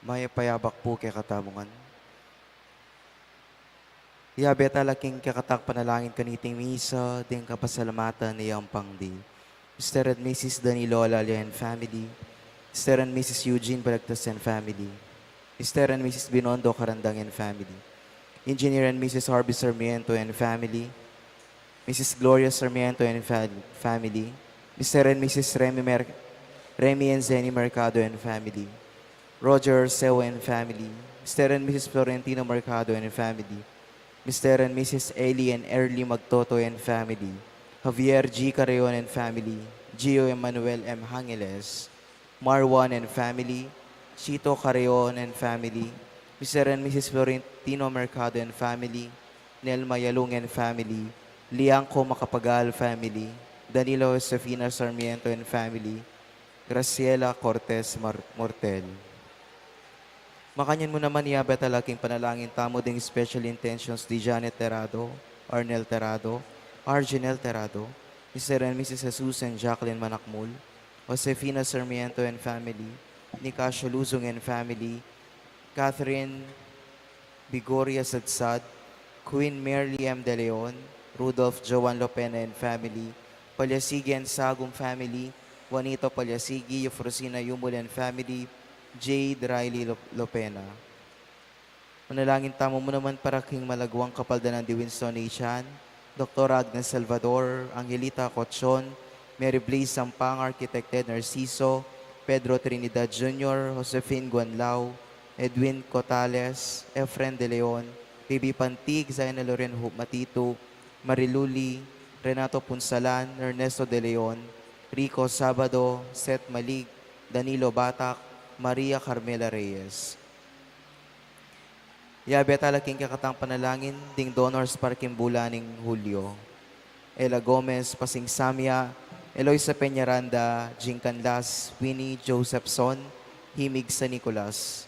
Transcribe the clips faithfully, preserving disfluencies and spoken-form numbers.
Mayap a yabak pu kekatamu ngan. Yabe tala king kekatang panalangin kaniting misa, ding kapasalamatan ning Ampangdi. Mister and Missus Danilo Alalia and family. Mister and Missus Eugene Balagtas and family. Mister and Missus Binondo Carandang and family. Engineer and Missus Harvey Sarmiento and family. Missus Gloria Sarmiento and fa-, family. Mister and Missus Remy Mer-, Remy and Zenny Mercado and family. Roger Seo and family. Mister and Missus Florentino Mercado and family. Mister and Missus Eli and Erly Magtoto and family. Javier G Carreon and family. Gio Emmanuel M Angeles. Marwan and family. Chito Carreon and family. Mister and Missus Florentino Mercado and family. Nelma Yalung and family. Liangco Macapagal family. Danilo Josefina Sarmiento and family. Graciela Cortez Mar-, Mortel. Makanyan mu naman, yabe tala king panalangin tamu ding special intentions di Janet Terado, Arnel Terado, Arginel Terado, Mister and Missus Jesus and Jacqueline Manakmul, Josefina Sarmiento and family, Nicasio Luzon and family, Catherine Bigoria Sadsad, Queen Merly M De Leon, Rudolph Joan Lopena and family, Palyasigi and Sagum family, Juanito Palyasigi, Eufrosina Yumul and family, Jade Riley Lo-, Lopena. Manalangin tamu mu naman para king malagwang kapaldanan di Winston H Chan, Doktor Agnes Salvador, Angelita Cochon, Mary Blaze Sampang, Architect Ted Narciso, Pedro Trinidad Junior, Josefine Guanlao, Edwin Cotales, Efren De Leon, Bibi Pantig, Zaina Loren Hup Matitu, Mariluli, Renato Punsalan, Ernesto De Leon, Rico Sabado, Seth Malig, Danilo Batak, Maria Carmela Reyes. Yabe tala king kekatang panalangin ding donors para king bulan ning Hulyo. Ella Gomez, Pasing Samia, Eloisa Peñaranda, Jing Canlas, Winnie Josephson, Himig San Nicolas.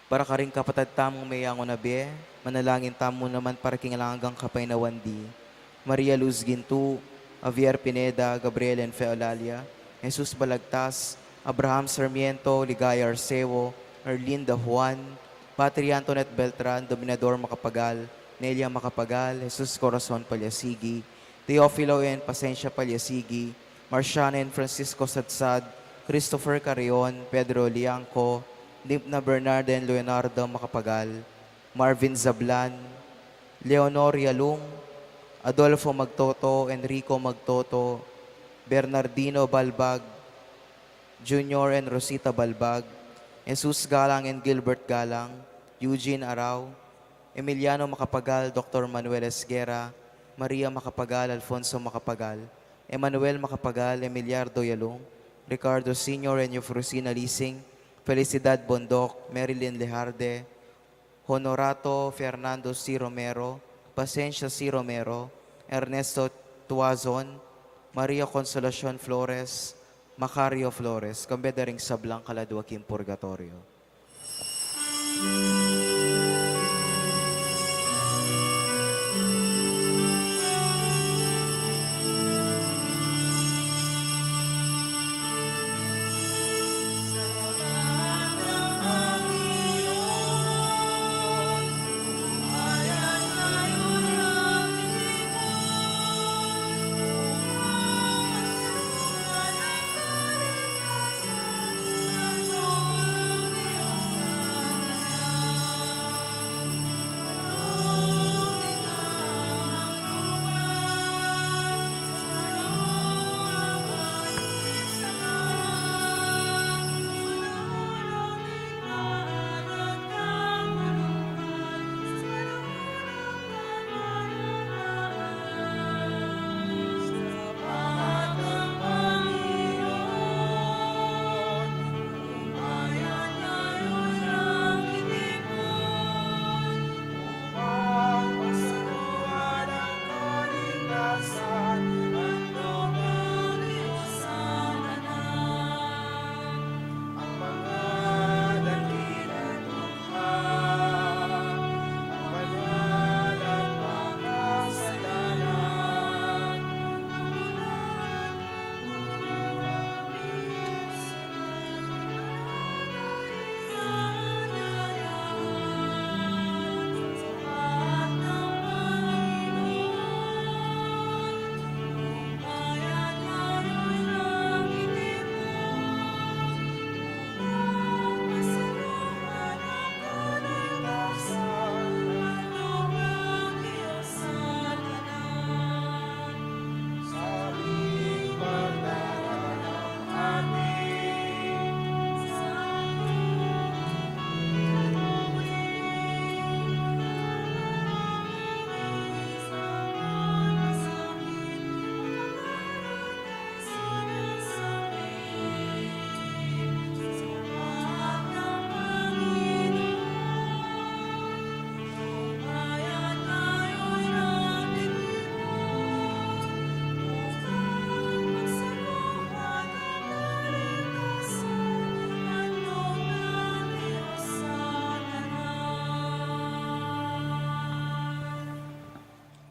Para karing kapatad tamung meyangu na bie, manalangin tamu naman para king alang anggang kapaynawan di Maria Luz Gintu, Javier Pineda, Gabriel and Fe Eulalia, Jesus Balagtas, Abraham Sarmiento, Ligaya Arceo, Erlinda Juan, Patri Antoinette Beltran, Dominador Macapagal, Nelia Macapagal, Jesus Corazon Palyasigi, Teofilo and Pasencia Palyasigi, Marciana and Francisco Sadsad, Christopher Carrion, Pedro Liangco, Limpna Bernarda and Leonardo Macapagal, Marvin Zablan, Leonor Yalung, Adolfo Magtoto, Enrico Magtoto, Bernardino Balbag Junior and Rosita Balbag, Jesus Galang and Gilbert Galang, Eugene Arao, Emiliano Macapagal, Doktor Manuel Esguerra, Maria Macapagal, Alfonso Macapagal, Emmanuel Macapagal, Emiliardo Yalung, Ricardo Senior and Eufrosina Lising, Felicidad Bondoc, Marilyn Lejarde, Honorato Fernando C. Romero, Pasencia C. Romero, Ernesto Tuazon, Maria Consolacion Flores, Macario Flores, kambe da ring sablang kaladua king purgatorio.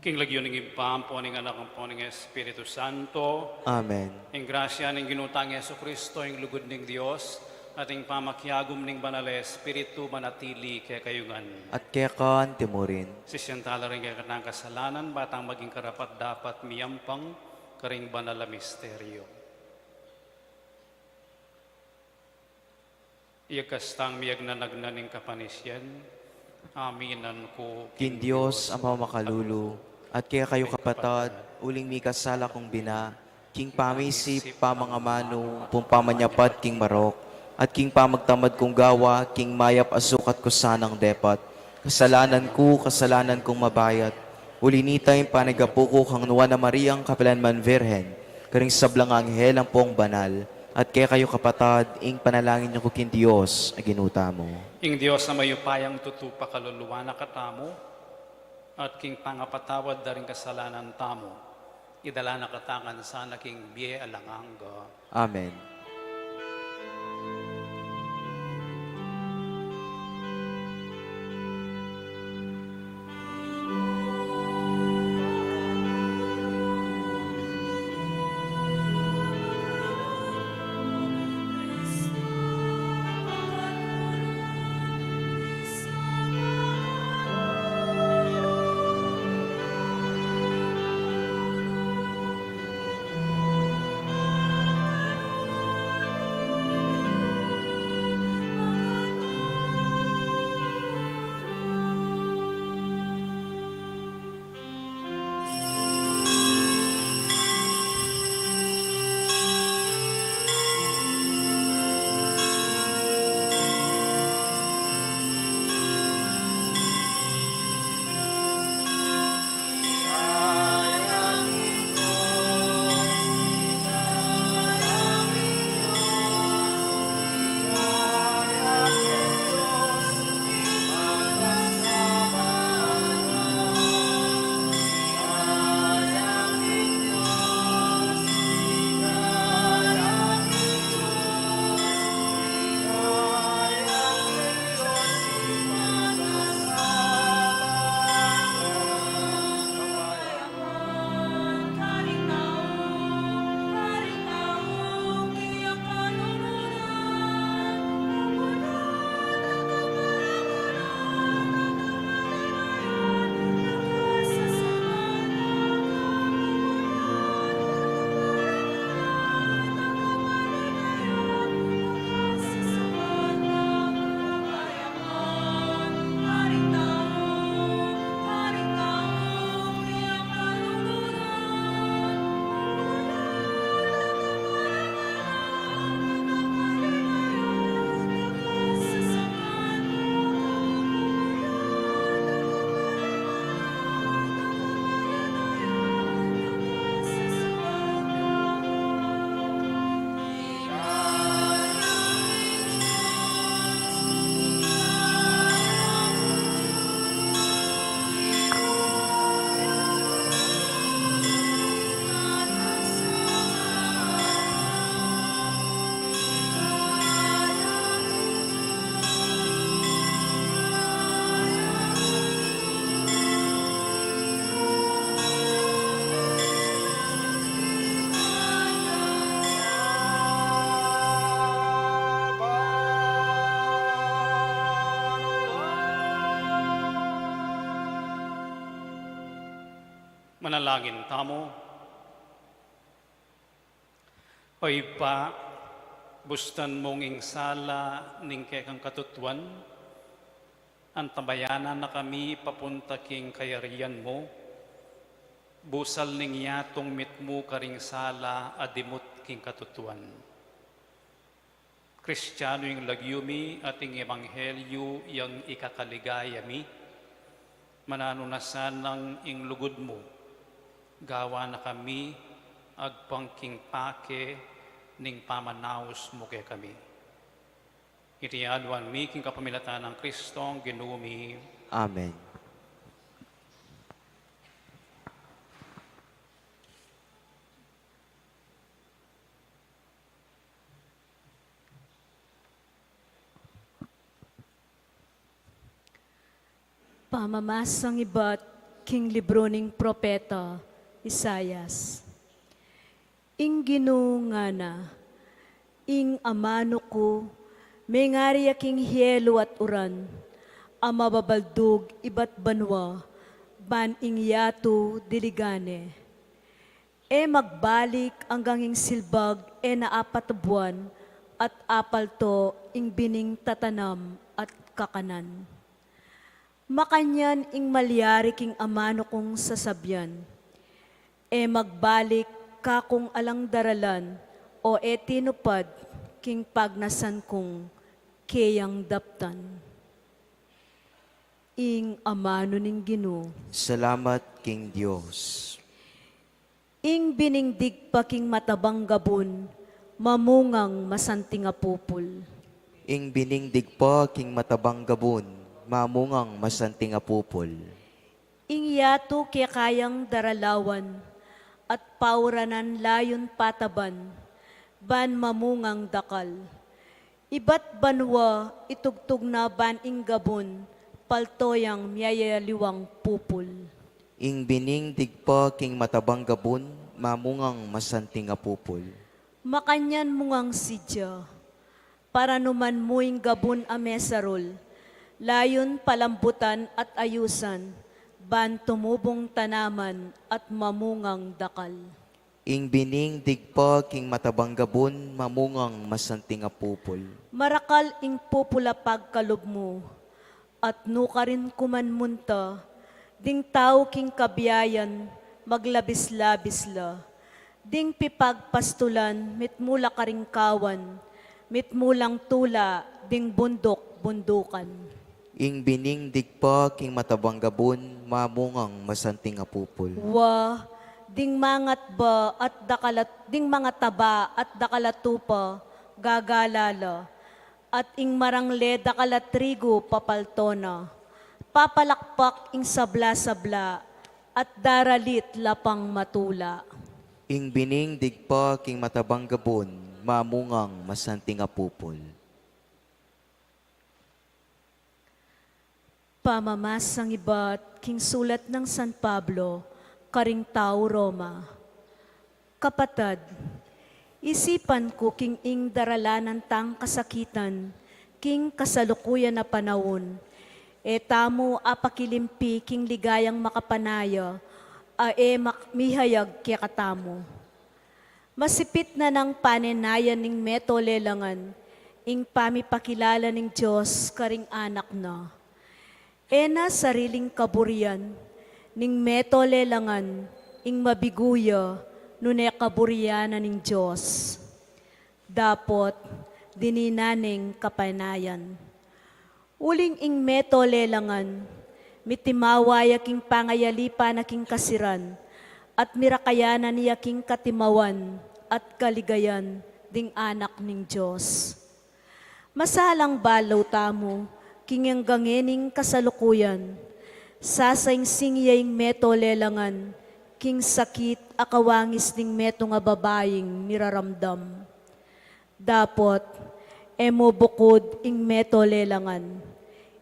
King lagyu ning Ibpa, ampo ning Anak, ampo ning Espiritu Santo. Amen. Ing grasya ning Ginu tang Jesucristo, ing lugud ning Dios, at ing pamakiagum ning Banal a Espiritu, manatili kekayu ngan. At keka antimurin. Sisian tala ring kekatang kasalanan, ba tang maging karapat-dapat miyampang karing banal a misteryo. Iyagkas tang miyagnanagnan ning kapanisian, aminan ku king Dios a mamakalulu, at kekayu kapatad, uling mikasala kung bina, king pamisip, pamangamanu, ampong pamanyapat king marok, at king pamagtamad kung gawa, king mayap a sukat ku sanang depat. Kasalanan ku, kasalanan kung mabayat. Uli nita ing panigapu ku kang Nuan a Mariang kapilanman Virgen, karing sablang anghel ampong banal, at kekayu kapatad, ing panalangin yu ku king Dios a Ginu tamu. Ing Dios a mayupayang tutu pakaluluan na katamu, at king pangapatawad da ring kasalanan tamu, idala na katamu ngan sana king bie alang angga. Amen. Manalangin tamu. O Ibpa, bustan mung ing sala ning kekang katutuan, antabayanan na kami papunta king kayarian mu, busal ning yatung mitmu karing sala a dimut king katutuan. Kristianu ing lagyu mi at ing ebanghelyu yang ikakaligaya mi, mananu na sanang ing lugud mu, gawa na kami agpang king pake ning pamanaus mu kekami. Iti aduan mi king kapamilatan nang Kristong Ginu mi. Amen. Pamamasang ibat King libro ning propeta Isaias. Ing Ginu ngana, ing amanu ku, mengari ya king hielu at uran, a mababaldug ibat banua, ban ing yatu diligan ne. E magbalik anggang ing silbag e na apat a buan, at apalto ing bining tatanam at kakanan. Makanyan ing malyari king amanu kung sasabian, e magbalik kakung alang daralan, o e tinupad king pagnasan kung keyang daptan. Ing amanu ning Ginu. Salamat king Dios. Ing bining digpa king matabang gabun, mamungang masanting a pupul. Ing bining digpa king matabang gabun, mamungang masanting a pupul. Ing yatu kekayang daralawan, at pauranan layun pataban, ban mamungang dakal. Ibat banua itugtug na ban ing gabun, palto yang miyayaliwang pupul. Ing bining digpa king matabang gabun, mamungang masanting a pupul. Makanyan mungang sidya, paranuman mu ing gabun a mesarul, layun palambutan at ayusan, ban tumubung tanaman at mamungang dakal. Ing bining digpa king matabang gabun, mamungang masanting a pupul. Marakal ing pupul a pagkalub mu, at nukarin ku man munta, ding tau king kabiayan, maglabis-labis la, ding pipagpastulan, mitmu la karing kawan, mitmu lang tula, ding bunduk-bundukan. Ing bining digpa king matabang gabun, mamungang masanting a pupul. Wa, ding mangatba at dakal a, ding mangataba at dakal a tupa, gagala la, at ing marangle dakal a trigu papalto na, papalakpak ing sabla-sabla, at daralit la pang matula. Ing bining digpa king matabang gabun, mamungang masanting a pupul. Pamamasang ibat king sulat nang San Pablo karing tau Roma. Kapatad, isipan ku king ing daralanan tang kasakitan, king kasalukuyan a panaun, e tamu apakilimpi king ligayang makapanaya, a e mak-, mihayag kekatamu. Masipit na nang panenayan ning meto lelangan, ing pamipakilala ning Dios karing anak na. E na sariling kaburian ning meto lelangan, ing mabigu ya, nune kaburian na ning Dios. Dapot, dininan neng kapanenayan. Uling ing meto lelangan, mitimawa ya king pangayalipa na king kasiran, at mirakayanan ya king katimawan at kaligayan ding anak ning Dios. Masalang balu tamu, king anggang ngening kasalukuyan, sasaingsing ya ing meto lelangan, king sakit a kawangis ning metung a babaing miraramdam. Dapot, e mu bukud ing meto lelangan,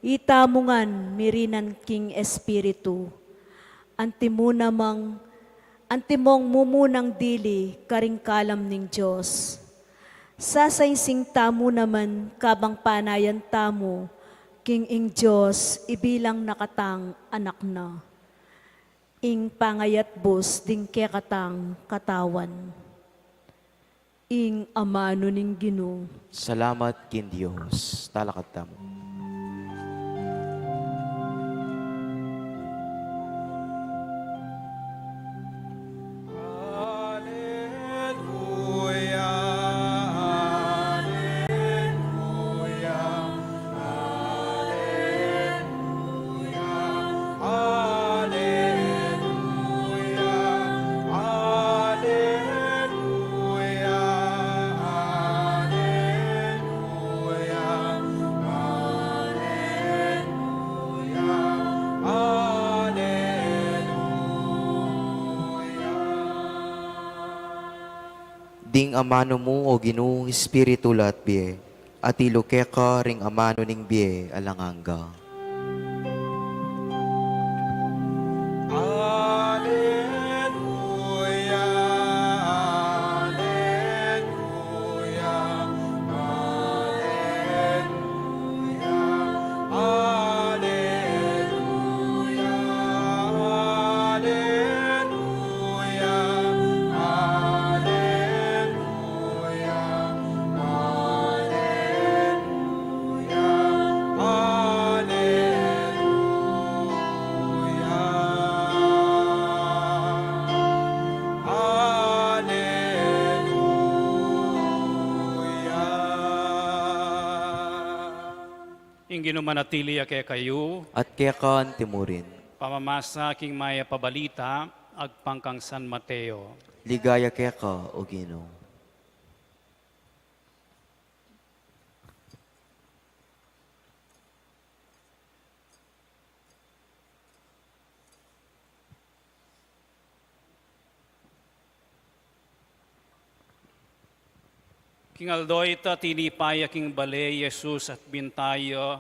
itamu ngan mirinan king Espiritu. Antimo namang, antimong mumunang dili karing kalam ning Dios. Sasaingsing tamu naman kabang panayan tamu, king ing Dios ibilang na katang anak na. Ing pangayatbus ding kekatang katawan. Ing amanu ning Ginu. Salamat king Dios. Talakad tamu. Aleluya, aleluya, aleluya. Aleluya, aleluya, aleluya, aleluya, aleluya. Ding amanu mu, o Ginu, espiritu la at bie, atilu keka ring amanu ning bie alang angga. Ginu manatili ya kekayu. At keka antimurin. Pamamasa king mayap a balita agpang kang San Mateo. Ligaya keka, O Ginu. King aldo ita, tinipa ya king bale i Jesus at binta ya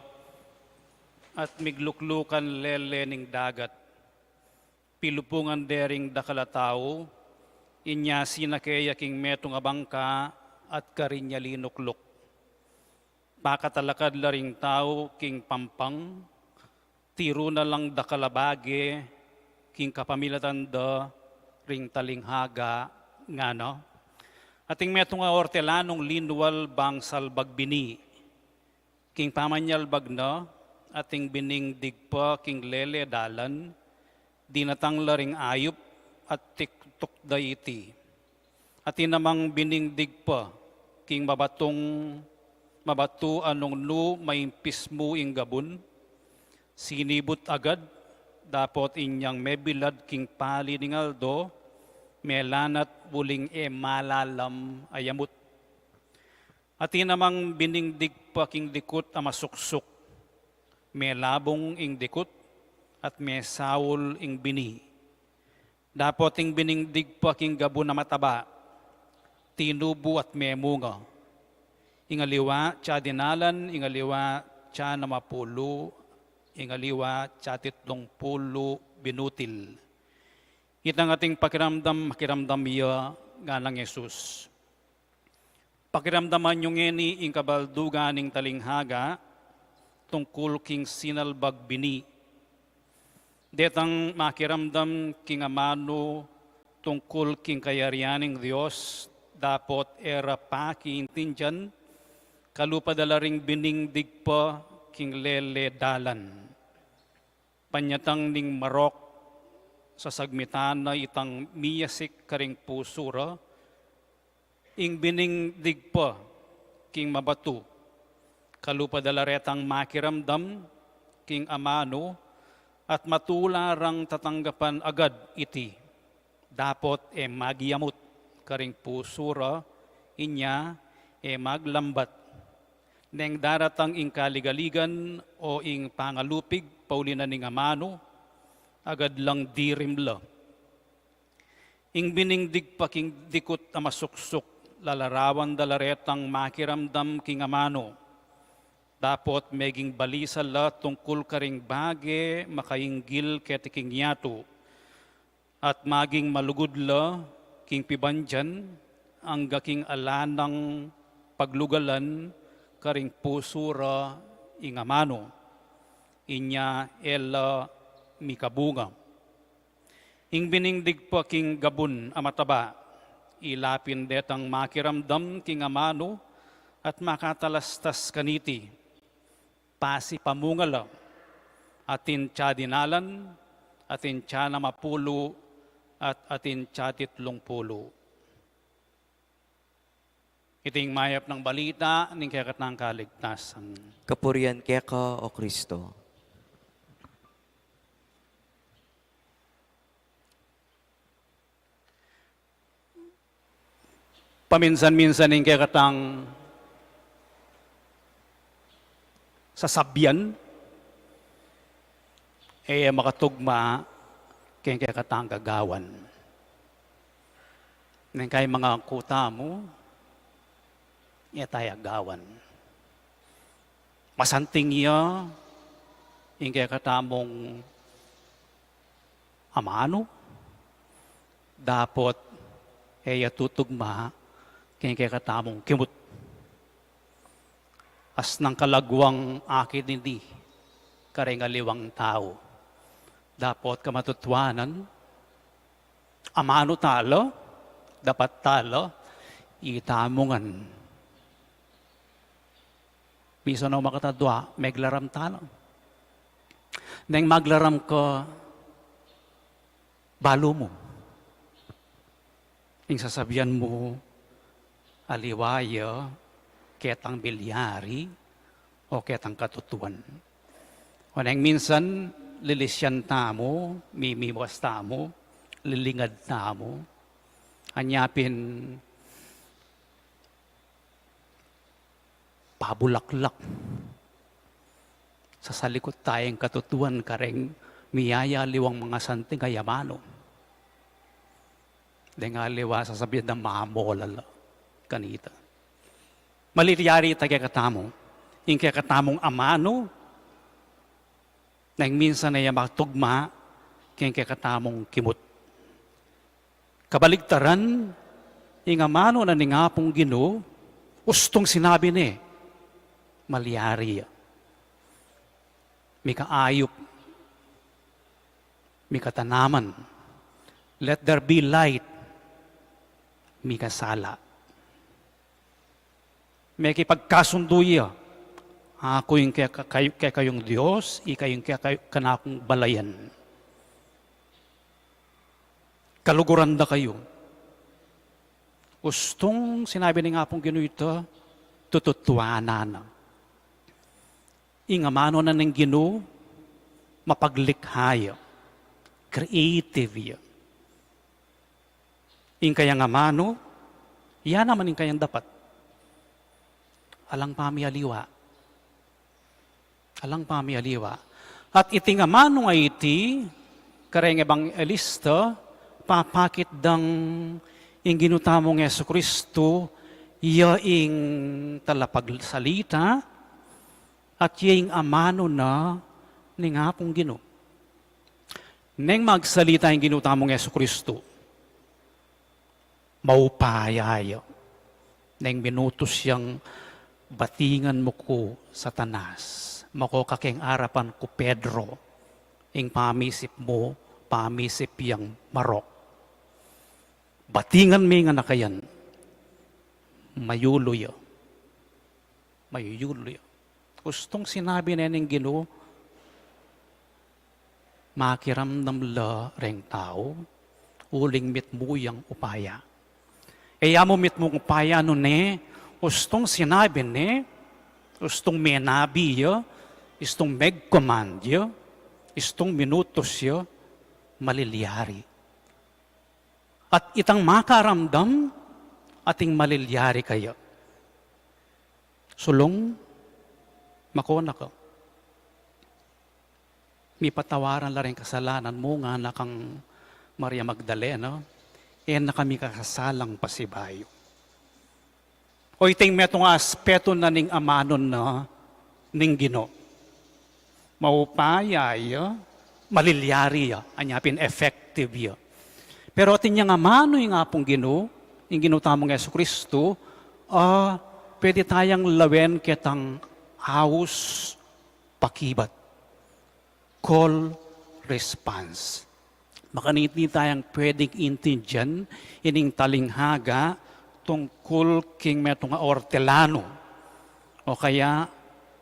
at migluklukan lele ning dagat. Pilupungan de ring dakal a tau, inya sinake ya king metung a bangka at karin ya linukluk. Pakatalakad la ring tau king pampang, tiru na lang dakal a bage king kapamilatan da ring talinghaga, ngana, ating metung a ortelanung linwal bang salbag bini. King pamanyalbag na, ating bining digpa king lele dalan, dinatang la ring ayup at tiktuk da iti. Atin namang bining digpa king mabatung, mabatu a nung nu maimpis mu ing gabun, sinibut agad, dapot inyang mebilad king pali ning aldo, melanat uling e malalam a yamut. Atin namang bining digpa king dikut a masuksuk, melabung ing dikut at mesaul ing bini. Dapot ing bining digpa king gabun a mataba, tinubu at memunga. Ing aliwa atsa dinalan, ing aliwa atsa namapulu, ing aliwa atsa titlung pulu binutil. Itang ating pakiramdam, makiramdam ya, nganang Jesus. Pakiramdaman yu ngeni ing kabaldugan ning talinghaga tungkul king sinalbag bini. Detang makiramdam king amanu tungkul king kayarian ning Dios, dapot e ra pakiintindian, kalupa da la ring bining digpa king lele dalan. Panyatang ning marok, sasagmitan na itang miyasik karing pusu ra, ing bining digpa king mabatu, kalupa da la retang makiramdam king amanu, at matula rang tatanggapan agad iti. Dapot e magyamut karing pusu ra, inya e maglambat. Neng daratang ing kaligaligan o ing pangalupig pauli na ning amanu, agad lang dirim la. Ing bining digpa king dikut a masuksuk, lalarawan da la retang makiramdam king amanu. Dapot meging balisa la tungkul karing bage makainggil keti king yatu. At maging malugud la king pibandian, angga king ala nang paglugalan karing pusu ra ing amanu. Inya e la mikabunga. Ing bining digpa king gabun a mataba, ilapin detang makiramdam king amanu at makatalastas kaniti. Pasipamunga la, atin atsa dinalan, atin atsa namapulu, at atin atsa titlung pulu. Iting mayap nang balita ning kekatang kaligtasan. Kapurian keka, O Kristo. Paminsan-minsan ing kekatang sasabian, e ya makatugma keng kekatang gagawan. Neng kayang mangangku tamu, e taya gawan. Masanting ya ing kekatamung amanu, dapot e ya tutugma keng kekatamung kimut. Asnang kalaguang akit ini kareng aliwang tau. Dapot kamatutuanan, amanu tala, dapat tala itamu ngan. Misan o makatadua, meglaram tala. Neng maglaram ka, balu mu. Ing sasabian mu, aliwa ya ketang milyari, o ketang katutuan. O neng minsan, lilisian tamu, mimiwas tamu, lilingad tamu, anya pin pabulaklak. Sasalikut taya ing katutuan kareng miyayaliwang mga santing a amanu. Deng aliwa sasabian da mamolala kanita. Malilyari ita kekatamu. Ing kekatamung amanu, neng minsan e ya matugma keng kekatamung kimut. Kabaligtaran, ing amanu na ning Apung Ginu, ustung sinabi ne, malyari ya. Mika ayup, mika tanaman, let there be light, mika sala. Mekipagkasundu ya, aku ing keka-, kay-, kekayung Dios, ikayu ing kekayu-, kanakung balayan. Kaluguran da kayu. Ustung sinabi ning Apung Ginu ita, tututuanan na. Ing amanu na ning Ginu, mapaglikha ya, creative ya. Ing kayang amanu, ya naman ing kayang dapat. Alang pamialiwa. Alang pamialiwa. At iting amanu a iti, kareng ebanghelista, papakit dang ing Ginu tamung Jesucristo, ya ing talapagsalita, at ya ing amanu na ning Apung Ginu. Neng magsalita ing Ginu tamung Jesucristo, maupaya ya. Neng minutus yang batingan mu ku, Satanas. Mako ka keng arapan ku, Pedro. Ing pamisip mu, pamisip yang marok. Batingan me ngan a kayan. Mayulu ya. Mayuyulu ya. Ustung sinabi ne ning Ginu, makiramdam la reng tau, uling mitmu yang upaya. E ya mu mitmung upaya nune, ustung sinabi ne, ustung menabi ya, ustung megcommand ya, ustung minutus ya, malilyari. At itang makaramdam, ating malilyari kaya. Sulung, mako na ka. Mipatawaran la ring kasalanan mu, ngana kang Maria Magdalena, e na kami kakasalang pasibayu. O iting metung a aspetu na ning amanu na ning Ginu. Maupaya ya, malilyari ya, anya pin effective ya. Pero atin yang amanu ing Apung Ginu, ing Ginu tamung Jesucristo, ah, pwede tayang lawen ketang aus pakibat. Call response. Makanini tayang pwedeng intindian ining talinghaga tungkul king metung a ortelanu. O kaya,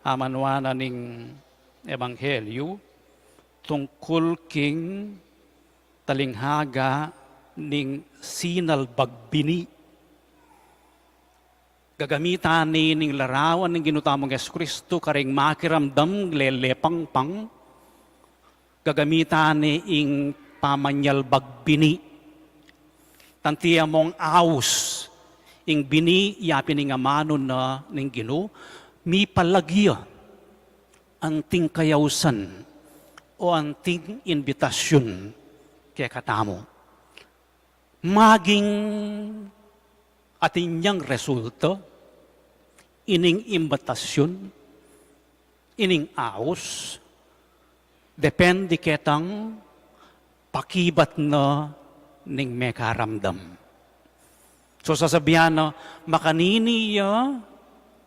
amanwa na ning ebanghelyu, tungkul king talinghaga ning sinalbag bini. Gagamitan ne ning larawan ning Ginu tamung Jesucristo karing makiramdam lelepangpang. Gagamitan ne ing pamanyalbag bini. Tantiya mong aus, ing bini, ya pin ing amanu na ning Ginu, mipalagya anting kayausan o anting imbitasyun kekatamu. Maging atin yang resulta, ining imbitasyun, ining aus, depende ketang pakibat na ning mekaramdam. So, sasabian na, makanini ya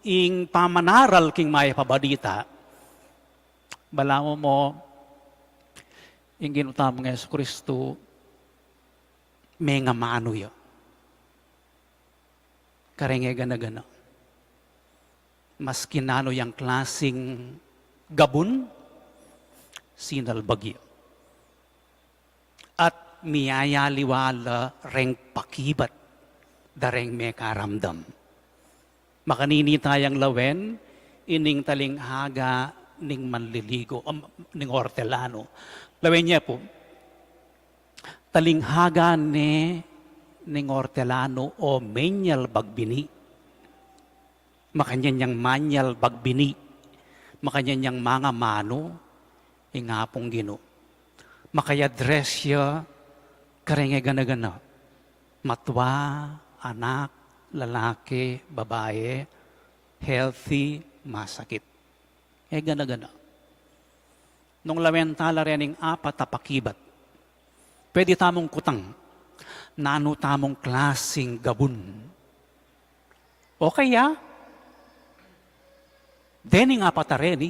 ing pamanaral king Mayap a Balita. Balamu mo, ing Ginu tamung Jesucristo, mengamanu ya. Kareng e gana-gana. Maski nanu yang klasing gabun, sinalbag ya. At miyayaliwa la reng pakibat da reng mekaramdam. Makanini tayang lawen, ining talinghaga ning manliligo, um, ning ortelano. Lawen ye pu, talinghaga ne ning ortelano o menyal bagbini. Makanyan yang manyal bagbini, makanyan yang mangamanu ing Apung Ginu. Maka-address ya kareng e gana-gana. Matua, anak, lalaki, babai, healthy, masakit. E gana-gana. Nung lawen tala rening apat a pakibat, pwede tamung kutang, nanu tamung klasing gabun? O kaya, dening apat a reni,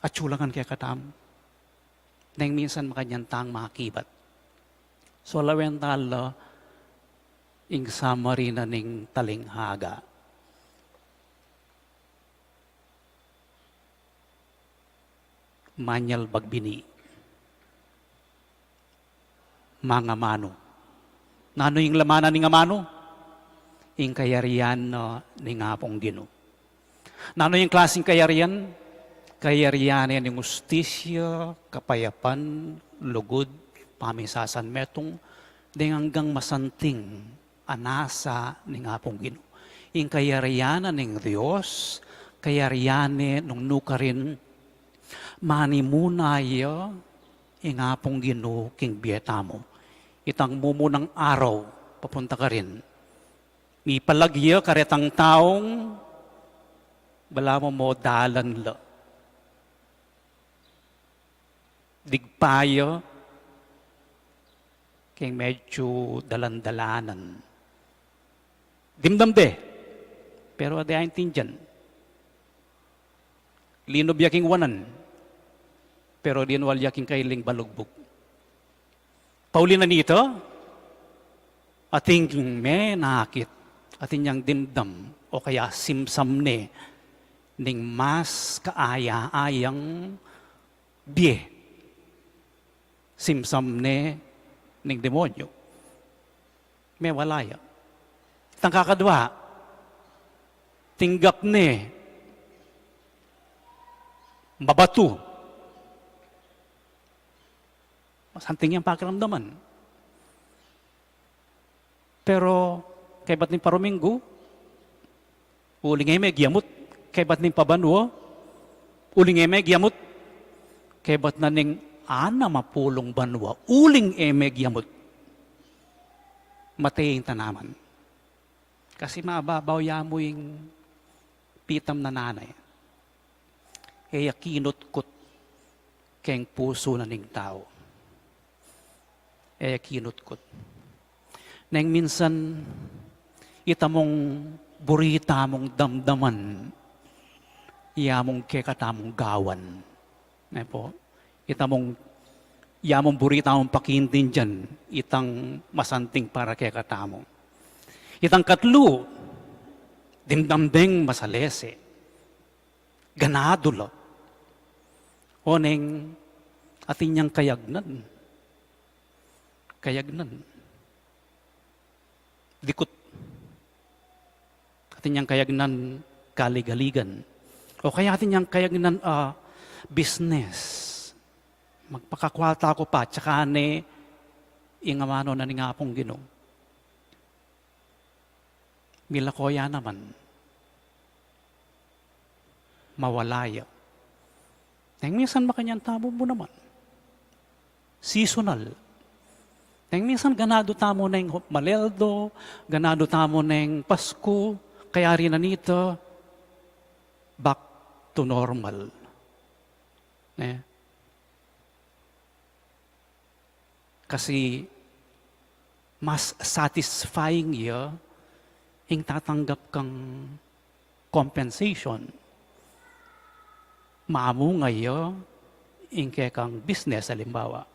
atyu la ngan kekatamu. Neng minsan makanyan tang makibat. So, lawen tala ing summary na ning talinghaga. Manyal bagbini, mangamanu. Nanu ing lamanan ning amanu? Ing kayarian na ning Apung Ginu. Nanu ing klasing kayarian? Kayarian ne ning ustisya, kapayapan, lugud, pamisasanmetung, deng anggang masanting a nasa ning Apung Ginu. Ing kayarian na ning Dios, kayarian ne nung nukarin manimuna ya ing Apung Ginu king bie tamu. Itang mumunang araw, papunta karin. Mipalag ya karetang taung balamu mo dalan la. Digpa ya keng medyu dalan-dalanan. Dimdam de, pero e de aintindian. Linub ya king wanan, pero linwal ya king kailing balugbug. Pauli na nita, atin menakit, atin yang dimdam, o kaya simsam ne ning mas kaaya-ayang bie. Simsam ne ning demonyu. Mewala ya. Itang kakadwa, tinggap ne mabatu. Masanting yang pakiramdaman. Pero kaybat ning paruminggu, uling e me giyamut. Kaybat ning pabanua, uling e me giyamut. Kaybat na ning anam a pulung banua, uling e me giyamut. Mate ing tanaman. Kasi mababaw ya mu ing pitam na nanay. E ya kinutkut keng pusu na ning tau. E ya kinutkut. Neng minsan, itamung buri tamung damdaman, ya mung kekatamung gawan. Ne pu, itamung, ya mung buri tamung pakiintindian, itang masanting para kekatamu. Itang katlu, dimdam deng masalese. Ganadu la. Oneng atin yang kayagnan. Kayagnan. Dikut. Atin yang kayagnan kaligaligan. O kaya atin yang kayagnan, ah, business. Magpakakwalta ku pa, tsaka ne ing amanu na ning Apung Ginu. Milako ya naman. Mawala ya. Neng minsan makanyan tamu mu naman. Seasonal. Neng minsan ganadu tamu neng Maleldo, ganadu tamu neng Pasku, kaya rin anita, back to normal. Ne? Kasi mas satisfying ya ing tatanggap kang compensation. Mamunga ya ing kekang business, alimbawa.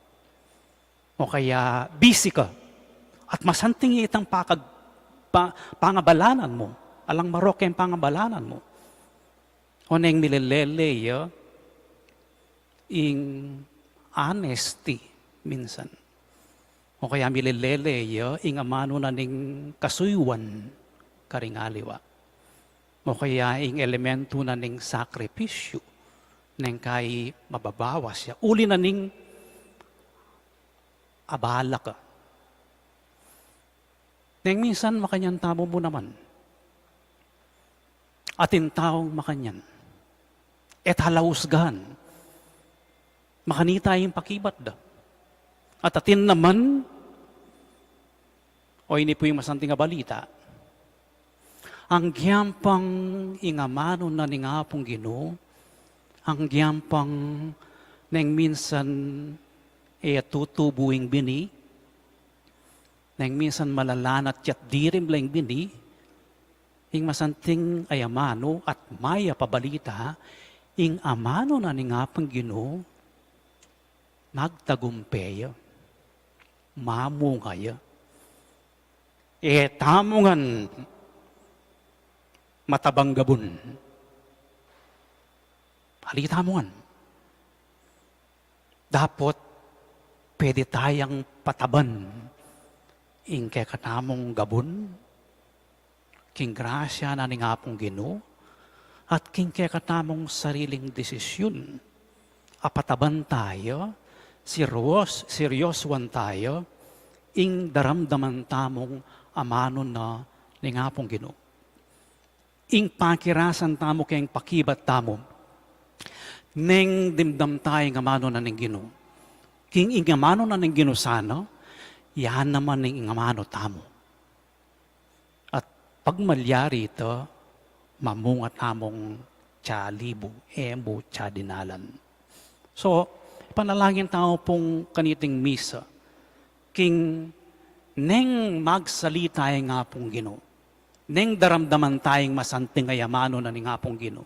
O kaya busy ka. At masanting itang pakag-, pa-, pangabalanan mu. Alang marok ing pangabalanan mu. Oneng milelele ya ing honesty minsan. O kaya milelele ya ing amanu na ning kasuyuan karing aliwa. O kaya ing elemento na ning sakripisyu, neng kai mababawas ya, uli na ning abala ka. Neng minsan makanyan tamu mu naman. Atin taung makanyan. E ta la usgan. Makanita ing pakibat da. At atin naman, o ini pu ing masanting a balita. Anggiampang ing amanu na ning Apung Ginu, anggiampang neng minsan e tutubu ing bini, neng minsan malalanat ya't dirim la ing bini, ing masanting a amanu at mayap a balita, ing amanu na ning Apung Ginu, magtagumpe ya, mamunga ya. E tamu ngan matabang gabun. Ali tamu ngan. Dapot pwede tayang pataban ing kekatamung gabun, king grasya na ning Apung Ginu, at king kekatamung sariling desisyun. Apataban taya, serios-, seryosuan taya, ing daramdaman tamung amanu na ning Apung Ginu. Ing pakirasan tamu keng pakibat tamu. Neng dimdam taya ing amanu na ning Ginu. King ing amanu na ning Ginu sana, yan naman ing amanu tamu. At pagmalyari ita, mamunga tamung tsa libu, e mu tsa dinalan. So, panalangin tamu pung kaniting misa. King neng magsalita ing Apung Ginu. Neng daramdaman taya ing masanting a amanu na ning Apung Ginu.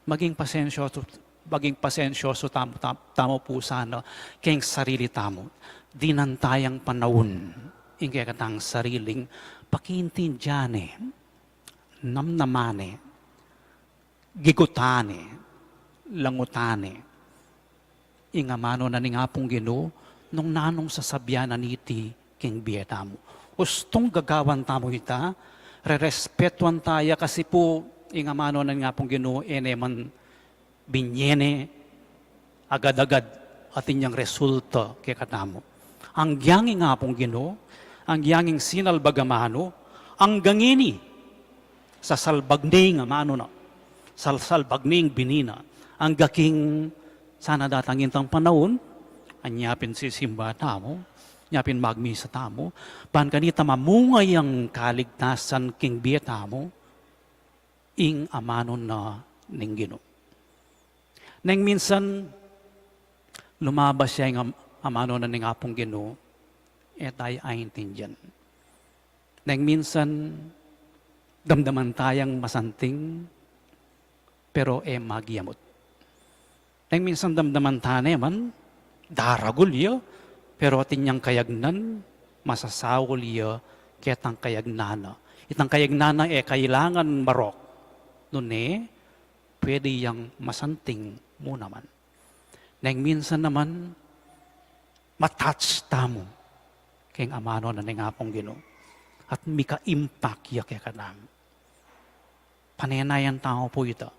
Maging pasensyoso, maging pasensyoso tamu, tam-, tamu pu sana keng sarili tamu. Dinan tayang panaun ing kekatang sariling pakiintindian ne, namnaman ne, gigutan ne, langutan ne. Ing amanu na ning Apung Ginu, nung nanung sasabian na niti king bie tamu. Ustung gagawan tamu ita, rerespetuan taya kasi pu ing amanu na ning Apung Ginu, e ne man binie ne agad-agad atin yang resulta kekatamu. Anggyang ing Apung Ginu, anggyang ing sinalbag a amanu, anggang ini, sasalbag ne ing amanu na, sal-, salbag ne ing bini na, angga king sana datang itang panaun, anya pin sisimba tamu, anya pin magmisa tamu, ban kanita mamunga yang kaligtasan king bie tamu, ing amanu na ning Ginu. Neng minsan, lumabas ya ing am-, amanu na ning Apung Ginu, e taya aintindian. Neng minsan, damdaman tayang masanting, pero e magyamut. Neng minsan damdaman ta ne man, daragul ya, pero atin yang kayagnan, masasaul ya ketang kayagnan na. Itang kayagnan na e kailangan marok. Nune, pwede yang masanting mu naman. Neng minsan naman, matouch tamu keng amanu na ning Apung Ginu. At mika-impact ya kekatamu. Panenayan tamu pu ita.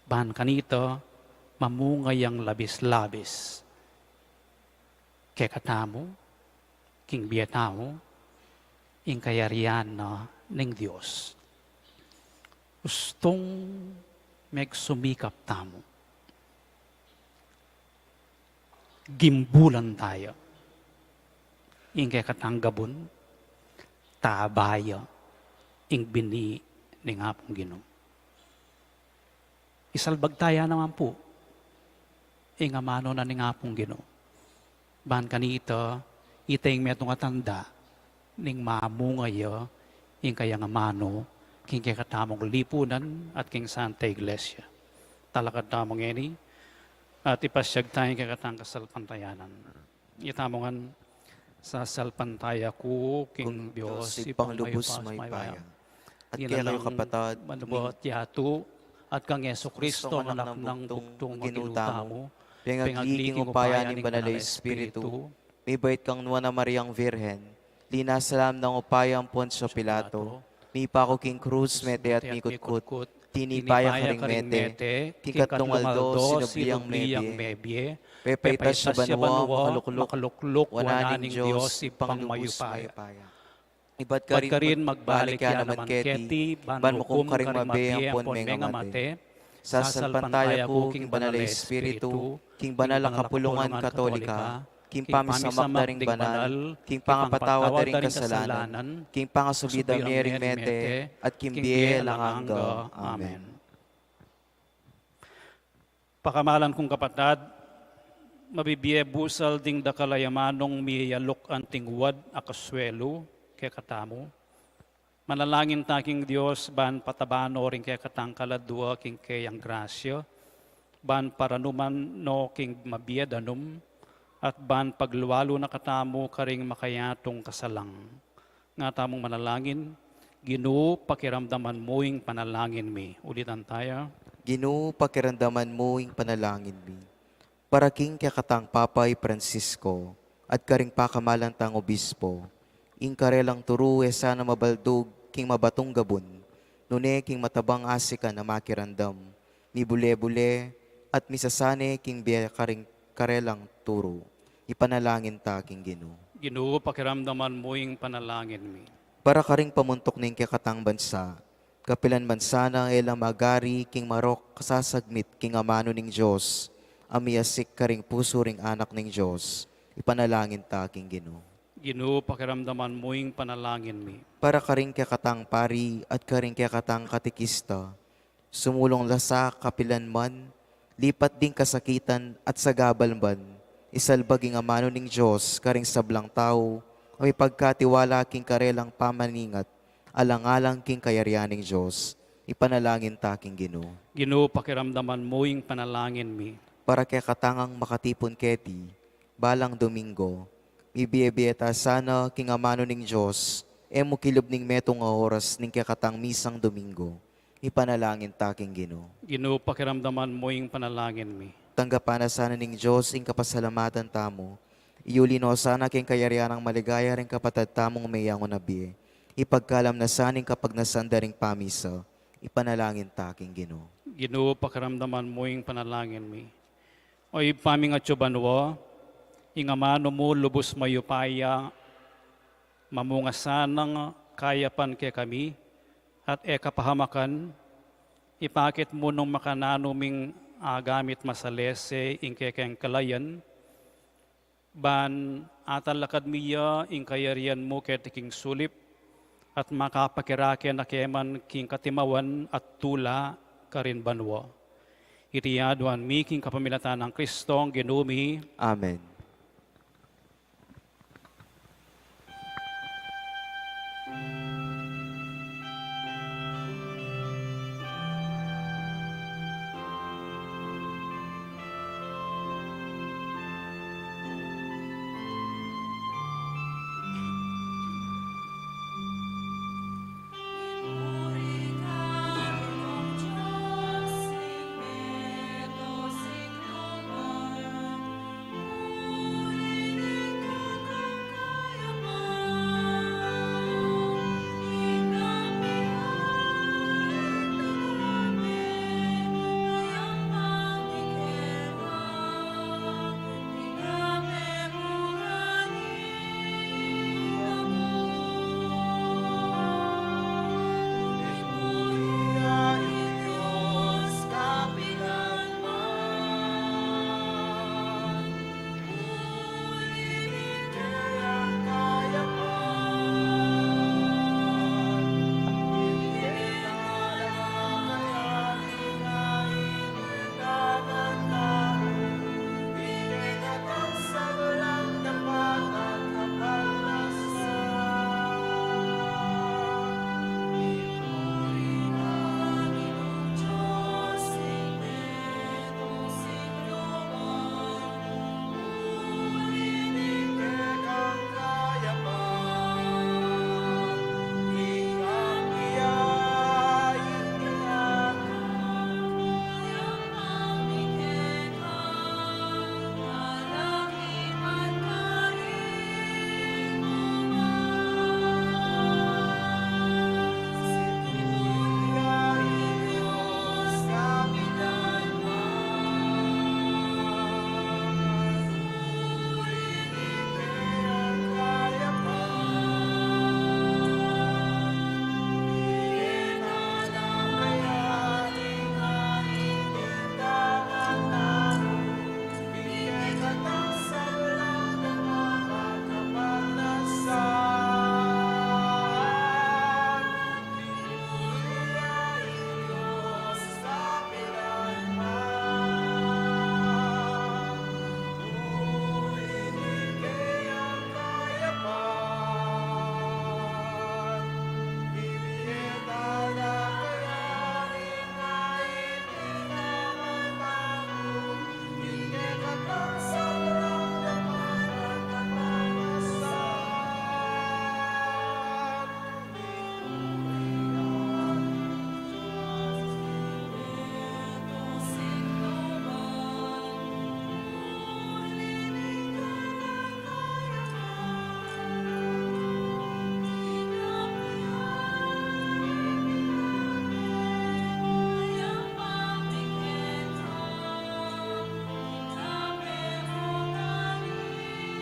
Ban kanita, mamunga yang labis-labis kekatamu, king bie tamu, ing kayarian na ning Dios. Ustung megsumikap tamu. Gimbulan taya ing kekatang gabun, taba ya ing bini ning Apung Ginu. Isalbag taya naman pu ing amanu na ning Apung Ginu. Ban kanita, ita ing metung a tanda ning mamunga ya ing kayang amanu king kekatamung lipunan at king Santa Iglesia. Talakad tamu ngeni at ipasyag taya ing kekatang kasalpantayanan. Itamu ngan, sasalpantaya ku king Dios, Ibpang lubus mayupaya, at kekayu kapatad, manubot yatu, at kang Jesucristo, Anak nang bugtung, a Ginu tamu, pengagli king upaya ning Banal a Espiritu, mibait kang Nuan a Mariang Virgen, linasa la nang upaya nang Poncio Pilato, Mipaku king krus, mete at mikutkut. Tinipa ya karing mete, king katlung aldo, sinubli yang mebie. Pepaitas ya banua, makalukluk, wanan ning Dios, Ibpang lubus mayupaya. Ibat karin magbalik ya naman keti, ban mukum karing mabie ampon mengamate. Sasalpantaya ku king Banal a Espiritu, king banal a kapulungan Katolika, king pamisamak da ring banal, king pangapatawad da ring kasalanan, king pangasubli da mie ring mete, at king bie alang angga. Amen. Pakamalan kung kapatad, mabibie busal ding dakal a amanung miyaluk anting wad a kasuelu kekatamu. Manalangin ta king Dios ban pataban no ring kekatang kaladua king keyang grasya, ban paranuman no king mabie danum, at ban paglualu na katamu karing makayatung kasalang. Nga tamung manalangin. Ginu, pakiramdaman mu ing panalangin mi. Ulitan taya. Ginu, pakiramdaman mu ing panalangin mi. Para king kekatang Papa i Francisco, at karing pakamalan tang obispo, ing karelang turu e sana mabaldug king mabatung gabun, nune king matabang asikan a makiramdam, mibule-bule, at misasane king bie karing karelang turu. Ipanalangin ta king Ginu. Ginu, pakiramdaman mu ing panalangin mi. Para karing pamuntuk ning kekatang bansa, kapilan man sana e la magari king marok kasasagmit king amanu ning Dios, a miyasik karing pusu ring anak ning Dios, ipanalangin ta king Ginu. Ginu, pakiramdaman mu ing panalangin mi. Para karing kekatang pari at karing kekatang katekista, sumulung la sa kapilan man, lipat ding kasakitan at sagabal man, isalbag ing amanu ning Dios karing sablang tau a mipagkatiwala king karelang pamaningat, alang-alang king kayarian ning Dios. Ipanalangin ta king Ginu. Ginu, pakiramdaman mu ing panalangin mi. Para kekatang makatipun keti balang Domingo, mibie-bie ta sana king amanu ning Dios, e mu kilub ning metung a oras ning kekatang misang Domingo. Ipanalangin ta king Ginu. Ginu, pakiramdaman mu ing panalangin mi. Tanggapan na sana ning Dios ing kapasalamatan tamu. Iuli no sana king kayarian nang maligaya ring kapatad tamung meyangu na bie. Ipagkalam na sana ing kapagnasan da ring pamisa. Ipanalangin ta king Ginu. Ginu, pakiramdaman mu ing panalangin mi. O Ibpa ming atsu banua, ing amanu mu lubus mayupaya, mamunga sanang kayapan kekami, at e kapahamakan, ipakit mu nung makananu ming agamit masalese ing kekeng kalayan, ban atalakad mi ya ing kayarian mu keti king sulip, at makapakirake na keman king katimawan at tula karin banua. Iti aduan mi king kapamilatan nang Kristong Ginu mi. Amen.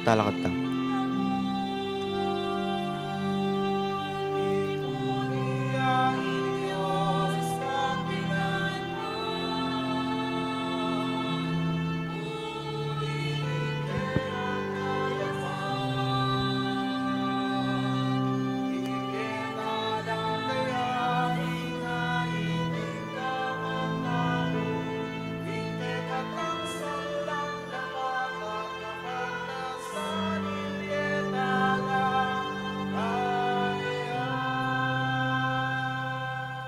Talakad ta.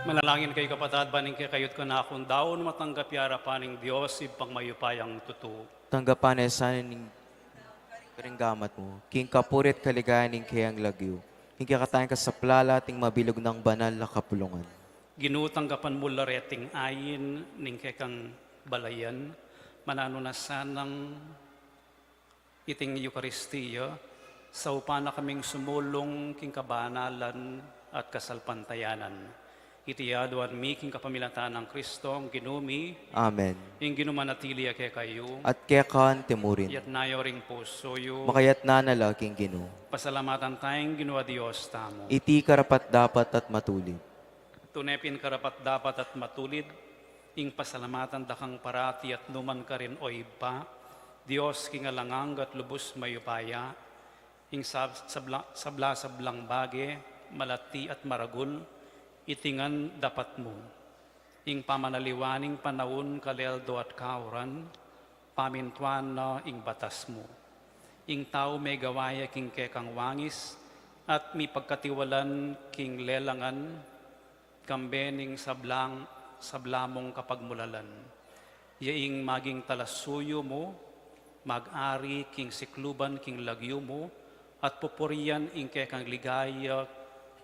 Manalangin kayu, kapatad, ban ing kekayu't kanakung daun matanggap ya arapan ning Dios, Ibpang mayupayang tutu. Tanggapan na sana ning karing gamat mu, king kapurian at kaligayan ning kayang lagyu, king kekatamung kasaplalan at king mabilug nang banal a kapulungan. Ginu, tanggapan mu la reting ain ning kekang balayan, mananu na sanang iting Eukaristia, saupan na kaming sumulung king kabanalan at kasalpantayanan. Iti aduan mi king kapamilatan nang Kristong Ginu mi. Amen. Ing Ginu manatili ya kekayu. At keka mu rin. Itas yu ring pusu yu. Makatas na la king Ginu. Pasalamatan taya ing Ginu a Dios tamu. Iti karapat-dapat at matulid. Tune pin karapat-dapat at matulid ing pasalamatan da kang parati at nu man karin, o Ibpa, Dios king alang angga at lubus mayupaya, ing sab-, sabla-, sabla-sablang bage, malati at maragul, iti ngan dapat mu. Ing pamanaliwan ning panaun, kaleldo at kauran, pamintuan na ing batas mu. Ing tau megawa ya king kekang wangis, at mipagkatiwalan king lelangan, kambe ning sablang, sabla mung kapagmulalan. Ya ing maging talasuyu mu, mag-ari king sikluban king lagyu mu, at pupurian ing kekang ligaya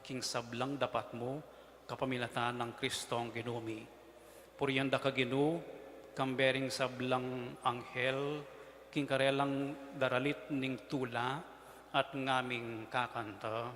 king sablang dapat mu, kapamilatan nang Kristong Ginu mi. Purian da ka, Ginu, kambe ring sablang anghel, king karelang daralit ning tula, at ngaming kakanta.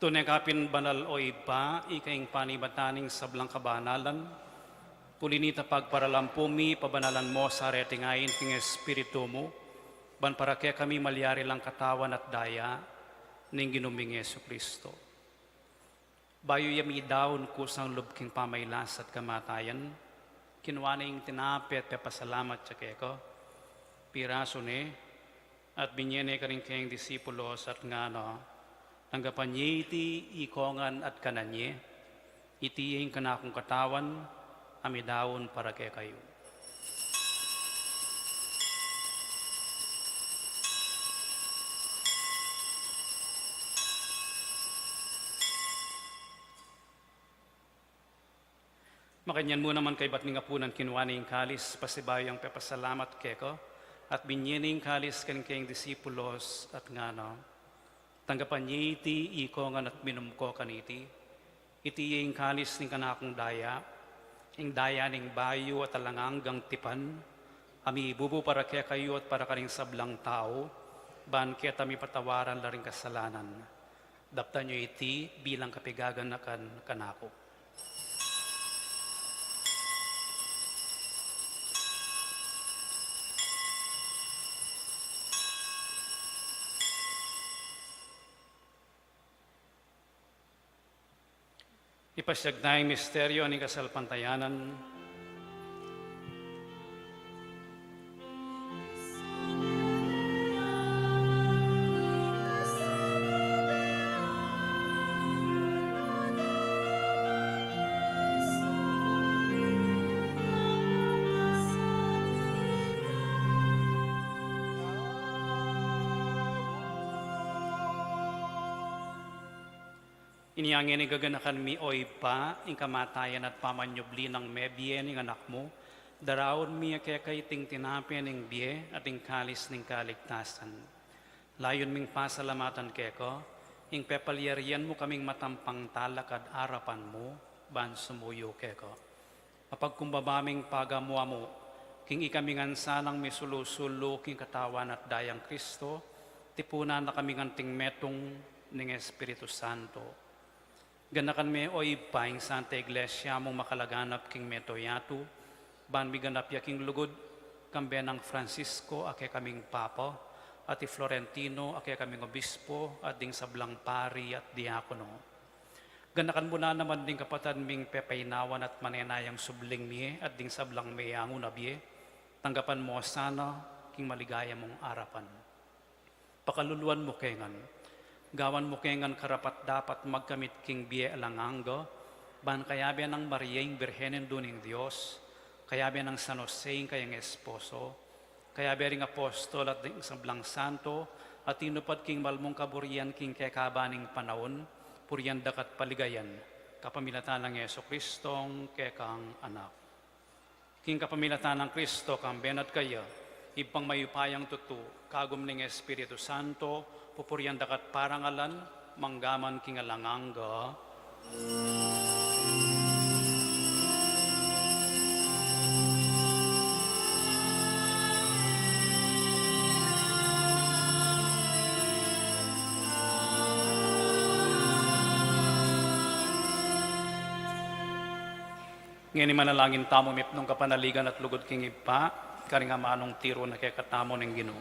Tune ka pin banal, o Ibpa, ika ing panibatan ning sablang kabanalan. Uli na nita, pagparalampu mi, pabanalan mo sa reting ain king Espiritu mu, ban para kekami malyari lang katawan at daya ning Ginu ming Jesucristo. Bayu ya midaun kusang lub king pamailas at kamatayan, kinua ne ing tinape at pepasalamat ya keka, pirasu ne, at binye ne karing kayang disipulos at ngana, tanggapan ye iti ikongan at kanan ye, iti ing kanakung katawan, a midaun para kekayu. Makanyan mu naman kaybat ning apunan kinua ne ing kalis, pasibayu yang pepasalamat keka, at binye ne ing kalis karing kayang disipulos, at ngana, tanggapan ye iti ikongan at minum ko kaniti, iti ya ing kalis ning kanakung daya, Ing daya ning bayu at alang anggang tipan, a mibubu para kekayu at para karing sablang tau, ban keta mipatawaran la ring kasalanan. Daptan yu iti bilang kapigaganakan kanaku. Ipasyag taya ing misteryo ning kasalpantayanan. Inya ngeni gaganakan mi, o Ibpa, ing kamatayan at pamanyubli nang mebie ning Anak mu, daraun mi keka iting tinape ning bie at ing kalis ning kaligtasan. Layun ming pasalamatan keka ing pepalyarian mu kaming matampang talakad arapan mu ban sumuyu keka. Mapagkumbaba ming pagamu-amu king ikami ngan sanang misulu-sulu king Katawan at Dayang Kristo, tipunan na kami ngan anting metung ning Espiritu Santo. Ganakan me, o Ibpa, ing Santa Iglesia mung makalaganap king mabilug a yatu, ban miganap ya king lugud, kambe nang Francisco a kekaming Papa, at i Florentino a kekaming Obispo, at ding sablang pari at diakono. Ganakan mu la naman ding kapatad ming pepainawan at manenayang subling mie at ding sablang meangu na bie, tanggapan mu la sana king maligaya mung arapan. Pakaluluan mu ke ngan, gawan mu ke ngan karapat-dapat magkamit king bie alang angga, ban kayabe nang Maria ing Birhen Indu ning Dios, kayabe nang San Jose ing kayang esposo, kayabe ring apostol at ding sablang santo a tinupad king mal mung kaburian king kekaba ning panaun, purian da ka at paligayan, kapamilatan nang Jesucristong kekang Anak. King kapamilatan nang Kristo, kambe na at kaya, Ibpang mayupayang tutu, kagum ning Espiritu Santo, pupurian da ka at parangalan, mangga man king alang angga. Ngeni manalangin tamu mipnung kapanaligan at lugud king Ibpa, karing amanung tiru na kekatamu ning Ginu.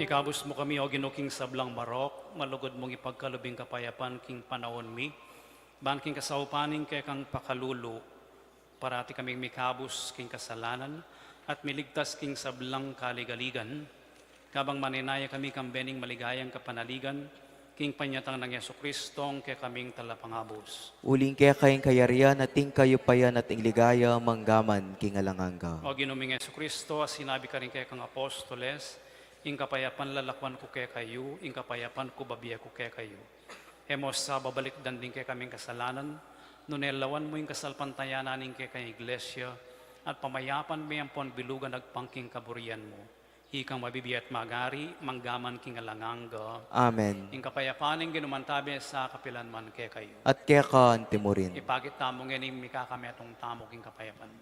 Ikabus mu kami, O Ginu, king sablang marok, malugud mung ipagkalub ing kapayapan king panaun mi, ban king kasaupan ning kekang pakalulu, parati kaming mikabus king kasalanan at miligtas king sablang kaligaligan, kabang manenaya kami kambe ning maligayang kapanaligan king panyatang nang Jesucristo, kekaming talapangabus. Uling keka ing kayarian at ing kayupayan at ing ligaya manggaman king alang angga. O Ginu ming Jesucristo, a sinabi karing kekang apostoles, ing kapayapan lalakuan ku kekayu, ing kapayapan ku babie ku kekayu. E mu sa babalikdan ding kekaming kasalanan, nune lawan mu ing kasalpantayanan ning kekang Iglesia, at pamayapan me ampon bilugan agpang king kaburian mu. Ikang mabibie at magari, manggaman king alang angga. Amen. Ing kapayapan ning Ginu mantabe sa kapilan man kekayu. At keka anti mu rin. Ipakit tamu ngeni ing mikakametung tamu king kapayapan.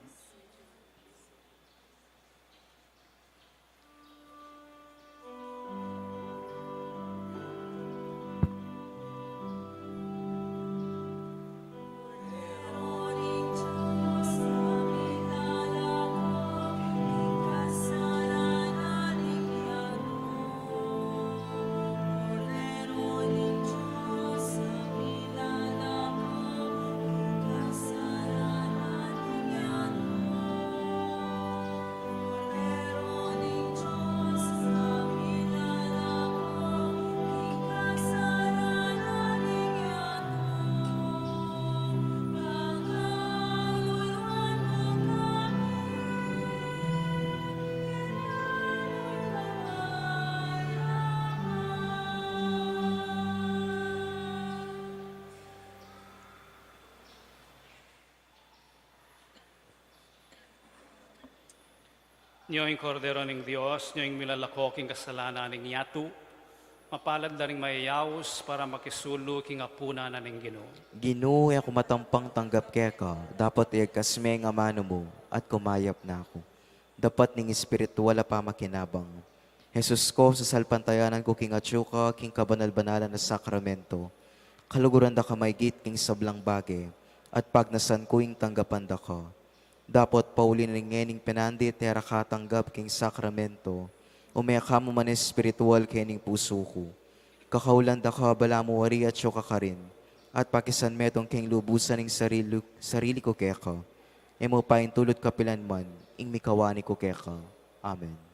Nyo ing Kordero ning Dios, nyo ing milalako king kasalanan ning yatu. Mapalad la ring mayayaus para makisulu king apunan na ning Ginu. Ginu, e ku matampang tanggap keka, dapot iyagkas me ing amanu mu, at kumayap na ku. Dapat ning espiritual a pamakinabang. Jesus ko, sasalpantayanan ku king atyu ka king kabanal-banalan a sakramento. Kaluguran da ka maigit king sablang bage, at pagnasan ku ing tanggapan da ka. Dapot pauli na ning ngening penandit e ra ka tanggap king sakramento, ume ka mu man espiritual kening pusu ku. Kakaulan da ka balamu wari atyu ka karin, at pakisan metung king lubusan ing sarili, sarili ku keka. E mu paintulut kapilan man ing mikawani ku keka. Amen.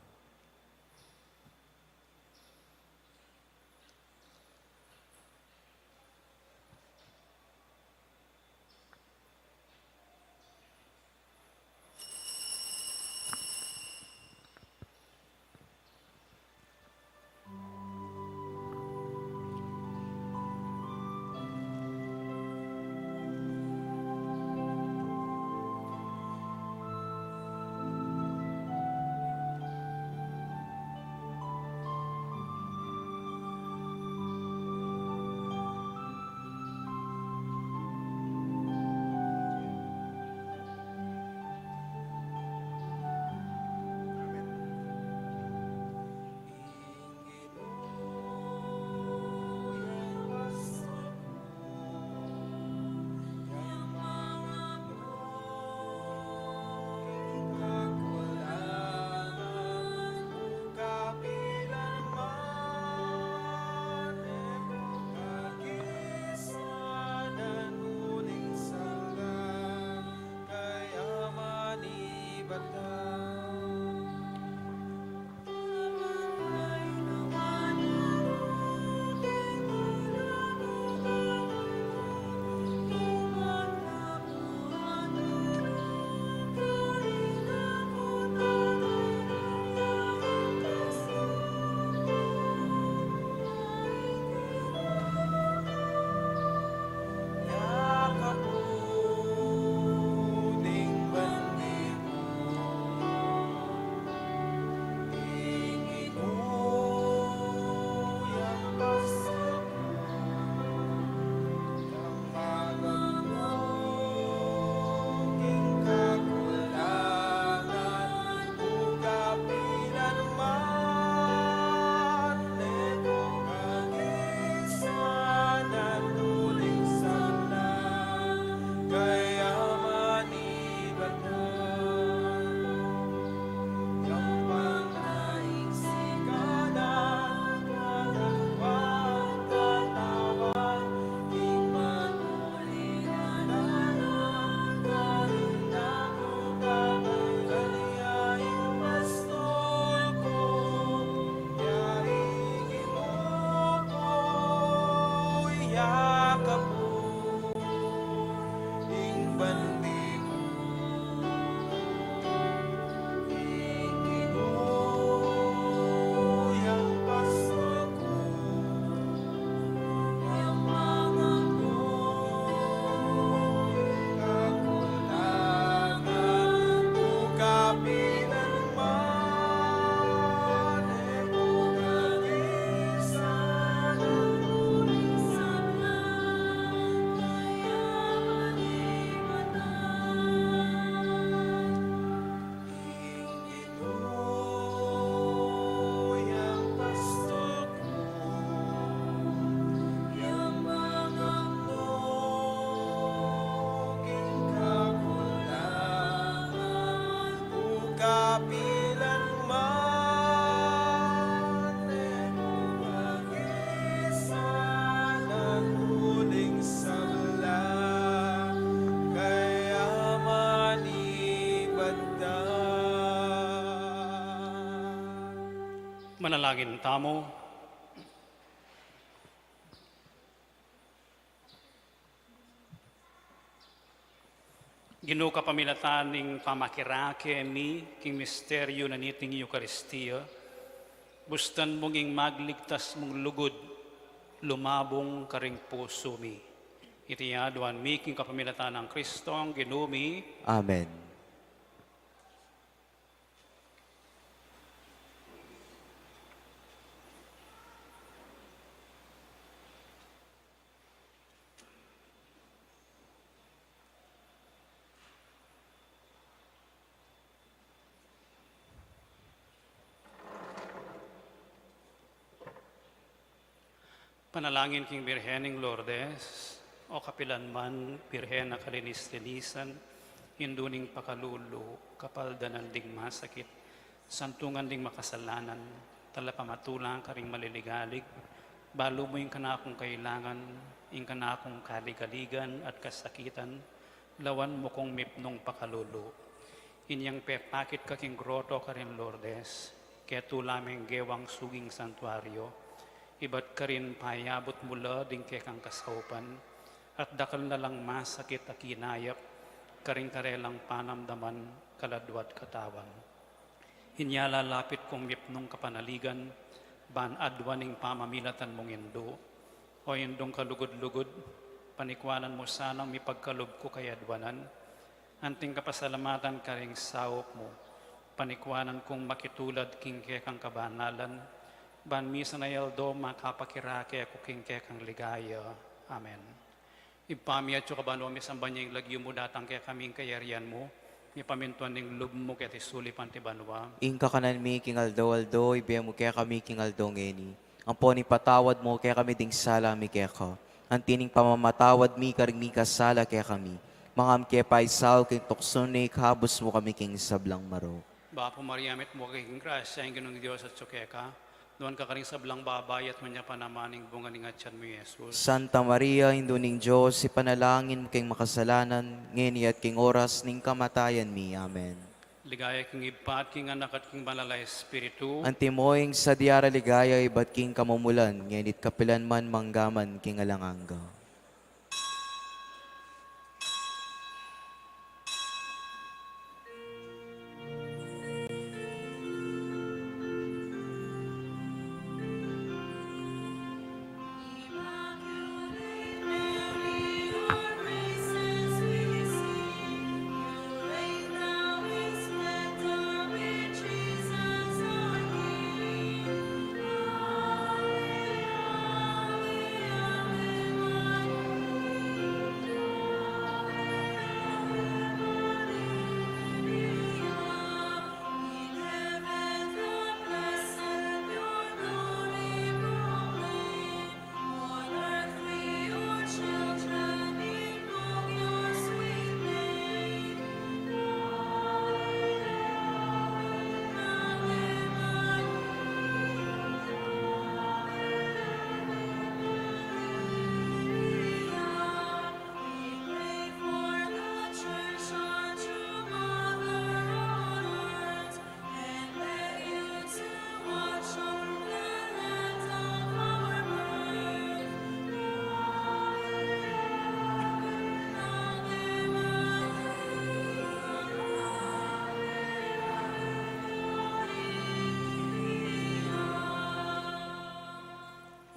Manalangin tamu. Ginu, kapamilatan ning pamakirake mi king misteryu na niting Eukaristia, bustan mung ing magligtas mung lugud lumabung karing pusu mi. Iti aduan mi king kapamilatan nang Kristong Ginu mi. Amen. Panalangin king Birhen ning Lourdes. O kapilan man Birhen a kalinis-linisan, Indu ning pakalulu, kapaldanan ding masakit, santungan ding makasalanan, talapamatulang karing maliligalig, balu mu ing kanakung kailangan, ing kanakung kaligaligan at kasakitan, lawan mu kung mipnung pakalulu. Inyang pepakit ka king groto karin Lourdes, ketula meng gewang suging santuario, ibat karin payabut mu la ding kekang kasaupan, at dakal na lang masakit a kinayap karing karelang panamdaman, kaladwa at katawan. Inya lalapit kung mipnung kapanaligan, ban aduan ing pamamilatan mung Indu. O Indung kalugud-lugud, panikwanan mu sanang mipagkalub ku kayadwanan, anting kapasalamatan karing saup mu, panikwanan kung makitulad king kekang kabanalan, ban misan a aldo makapakirake ku king kekang ligaya. Amen. Ibpa mi, atsu ka banua, misamban ya ing lagyu mu, datang kekami ing kayarian mu, mipamintuan ing lub mu keti sulip anti banua. Ing kakanan mi king aldo-aldo, ibie mu kekami king aldo ngeni. Ampon ipatawad mu kekami ding sala mi keka, anti ning pamamatawad mi karing mikasala kekami. Manga e mu ke paisaul king tuksu, nune ikabus mu kami king sablang marok. Bapu Maria, mitmu ka king grasya, ing Ginung Dios atsu keka. Nuan ka karing sablang babai, at nuan ya pa naman ing bunga ning atian mu, i Jesus. Santa Maria, Indu ning Dios, ipanalangin mu keng makasalanan, ngeni at king oras ning kamatayan mi. Amen. Ligaya king Ibpa, at king Anak, at king Banal a Espiritu. Antimo ing sadya ra ligaya ibat king kamumulan, ngeni at kapilan man, mangga man king alang angga.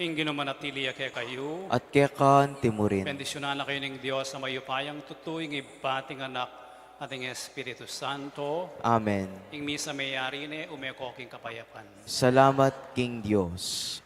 Ing Ginu manatili ya kekayu. At keka anti mu rin. Bendisyunan na kayu ning Dios a mayupayang tutu, ing Ibpa, at ing Anak, at ing Espiritu Santo. Amen. Ing misa meyari ne, ume ko king kapayapan. Salamat king Dios.